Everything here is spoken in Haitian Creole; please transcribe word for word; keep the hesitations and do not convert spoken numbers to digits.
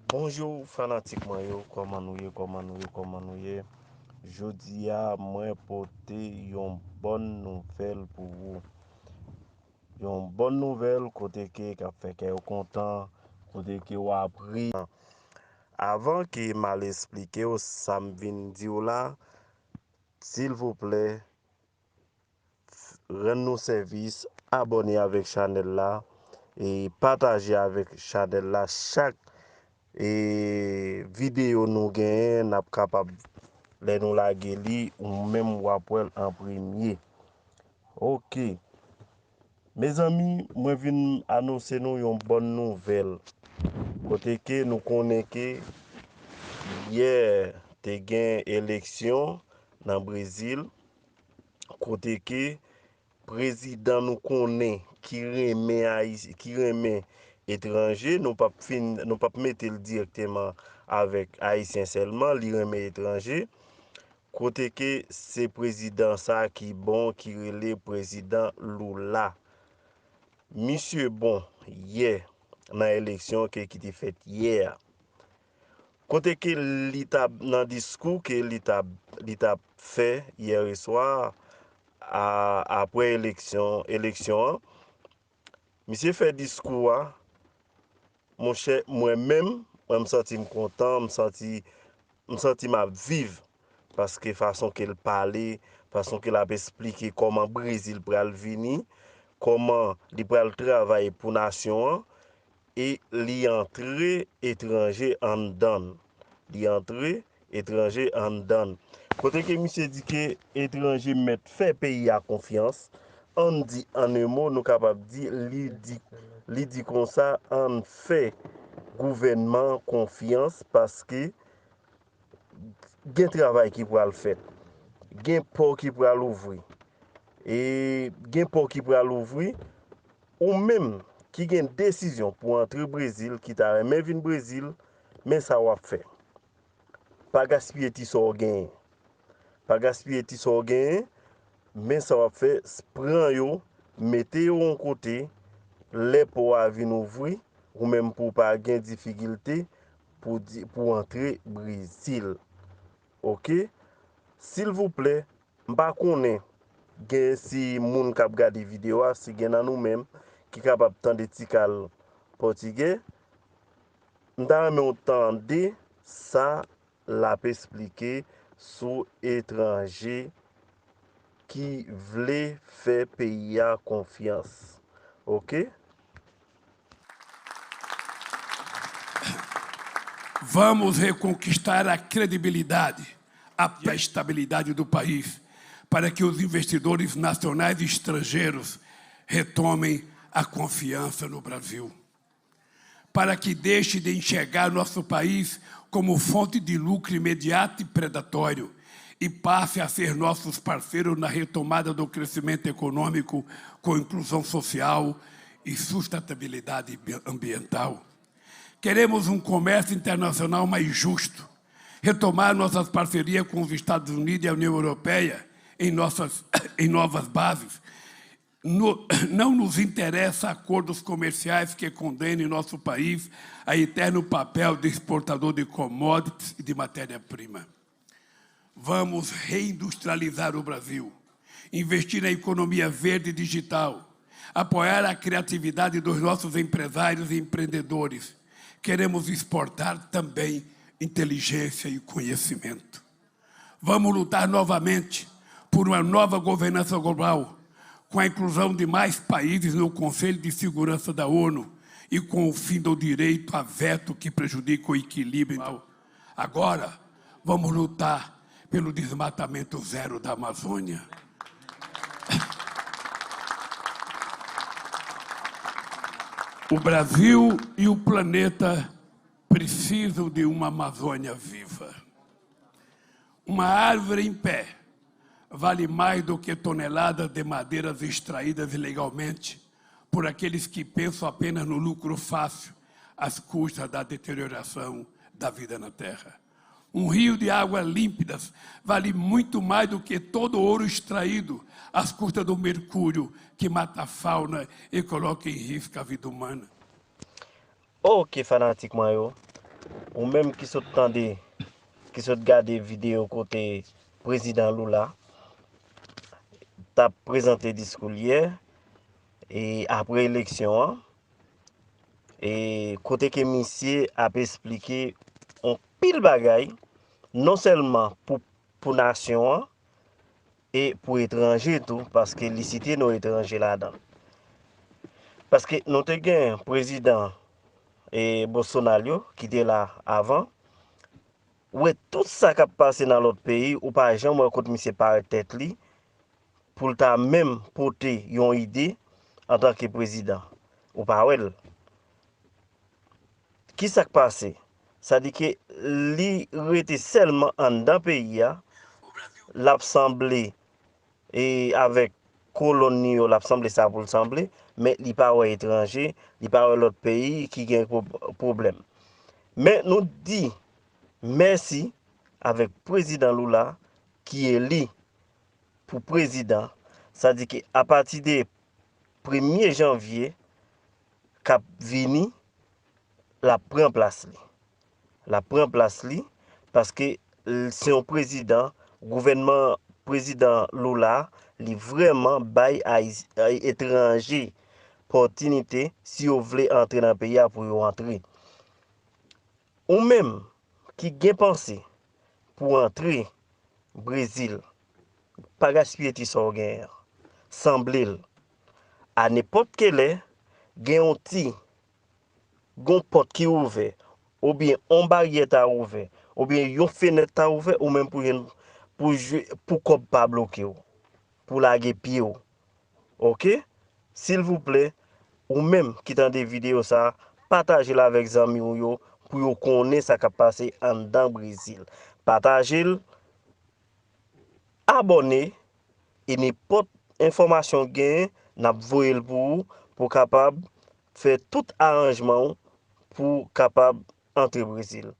Bonjou fanatik mwen yo, kòman nou ye, kòman nou ye, kòman nou ye? Jodi a, mwen pote yon bòn nouvèl pou ou. Yon bòn nouvèl kote ke k ap fè kè w kontan, kote ke w ap ri. Avan ke m al esplike w sa m vin di w la, silvouplè, rann nou sèvis, abòne avèk chanèl la, e pataje avèk chanèl la. Chak, e, videyo nou genyen, n ap kapab, lè nou lage li, ou menm w ap wè l an premye. Oke. Mezanmi, mwen vin anonse nou yon bòn nouvèl. Kote ke nou konnen ke yè te gen eleksyon nan Brezil, kote ke prezidan nou konnen ki renmen Ayis-, ki renmen etranje, nou p ap fin, nou p ap mete l dirèkteman avèk Ayisyen sèlman, li renmen etranje. Kote ke se prezidan sa ki bon, ki rele prezidan Lula. Misye bon yè nan eleksyon ke ki te fèt yè a. Kote ke li t ap nan diskou ke li t ap, li t ap fè yè swa a, apre eleksyon, eleksyon an, misye fè diskou a, monchè, mwen menm, mwen m santi m kontan, m santi, m santi m ap viv. Paske fason ke l pale, fason ke l ap esplike kòman Brezil pral vini, kòman li pral travay pou nasyon an, e li antre etranje anndan l. Li antre etranje anndan l. Kote ke misye di ke etranje mèt fè peyi a konfyans, ann di, an en mo, nou kapab di, li di, li di konsa, ann fè gouvènman an konfyans, paske gen travay ki pral fèt, gen pò ki pral ouvri, e gen pò ki pral ouvri, ou menm ki gen desizyon pou antre Brezil, ki ta renmen vin Brezil, men sa w ap fè. Pa gaspiye ti sa w genyen. Pa gaspiye ti sa w genyen, men sa w ap fè, s-, pran yo, mete yo yon kote, lè pò a vin ouvri, ou menm pou w pa gen difikilte pou di, pou w antre Brezil. Oke? Silvouplè, m pa konnen gen si moun k ap gade videyo a, si gen nan nou menm ki kapab tande ti kal pòtigè, m ta renmen w tande sa l ap esplike sou etranje ki vle fè peyi a konfyans. Oke? Vamos reconquistar a credibilidade, a estabilidade do país, para que os investidores nacionais e estrangeiros retomem a confiança no Brasil. Para que deixe de enxergar nosso país como fonte de lucro imediato e predatório e passe a ser nossos parceiros na retomada do crescimento econômico com inclusão social e sustentabilidade ambiental. Queremos um comércio internacional mais justo, retomar nossas parcerias com os Estados Unidos e a União Europeia em, nossas, em novas bases. No, não nos interessa acordos comerciais que condenem nosso país a eterno papel de exportador de commodities e de matéria-prima. Vamos reindustrializar o Brasil, investir na economia verde e digital, apoiar a criatividade dos nossos empresários e empreendedores. Queremos exportar também inteligência e conhecimento. Vamos lutar novamente por uma nova governança global, com a inclusão de mais países no Conselho de Segurança da ONU e com o fim do direito a veto que prejudica o equilíbrio. Agora, vamos lutar pelo desmatamento zero da Amazônia. O Brasil e o planeta precisam de uma Amazônia viva. Uma árvore em pé vale mais do que toneladas de madeiras extraídas ilegalmente por aqueles que pensam apenas no lucro fácil às custas da deterioração da vida na Terra. Um rio de águas límpidas vale muito mais do que todo ouro extraído às custas do mercúrio que mata a fauna e coloca em risco a vida humana. Oke, fanatik mwen yo. Ou menm ki sot tande, ki sot gade videyo kote prezidan Lula t ap prezante diskou l yè, e apre eleksyon an, e kote ke misye ap esplike yon pil bagay, non sèlman pou, pou nasyon an, e pou etranje tou, paske li site non etranje ladan. Paske nou te gen prezidan, e, Bolsonaro ki te la avan, ou wè tout sa k ap pase nan lòt peyi, ou pa janm wè kote misye parèt tèt li pou l ta menm pote yon ide antanke prezidan. Ou pa wè l. Ki sa k pase? Sa di ke li rete sèlman anndan peyi a, l ap sanble, e, avèk kolòn li yo, l ap sanble sa pou l sanble, men li pa wè etranje, li pa wè lòt peyi ki gen pwob-, pwoblèm. Men nou di mèsi avèk prezidan Lula ki eli pou prezidan, sa di ke apati de premye janvye k ap vini, l ap pran plas li. L ap pran plas li paske l se yon prezidan, gouvènman prezidan Lula, li vrèman bay Ayi-, etranje pòtinite, si yo vle antre nan peyi a pou yo antre. Ou menm ki gen panse pou antre Brezil, pa gaspiye ti sa w genyen an. Sanble l. A nenpòt ki lè, gen yon ti, gon pòt ki ouvè, oubyen yon baryè ta ouvè, oubyen yon fenèt ta ouvè, ou menm pou jwenn, pou jwe, pou kòb pa bloke w, pou lage pye w. Oke? Silvouplè, ou menm ki tande videyo sa a, pataje l avèk zanmi w yo pou yo konnen sa k ap pase anndan Brezil. Pataje l, abòne, e nenpòt enfòmasyon w genyen, n ap voye l pou ou, pou w kapab fè tout aranjman w pou w kapab antre Brezil.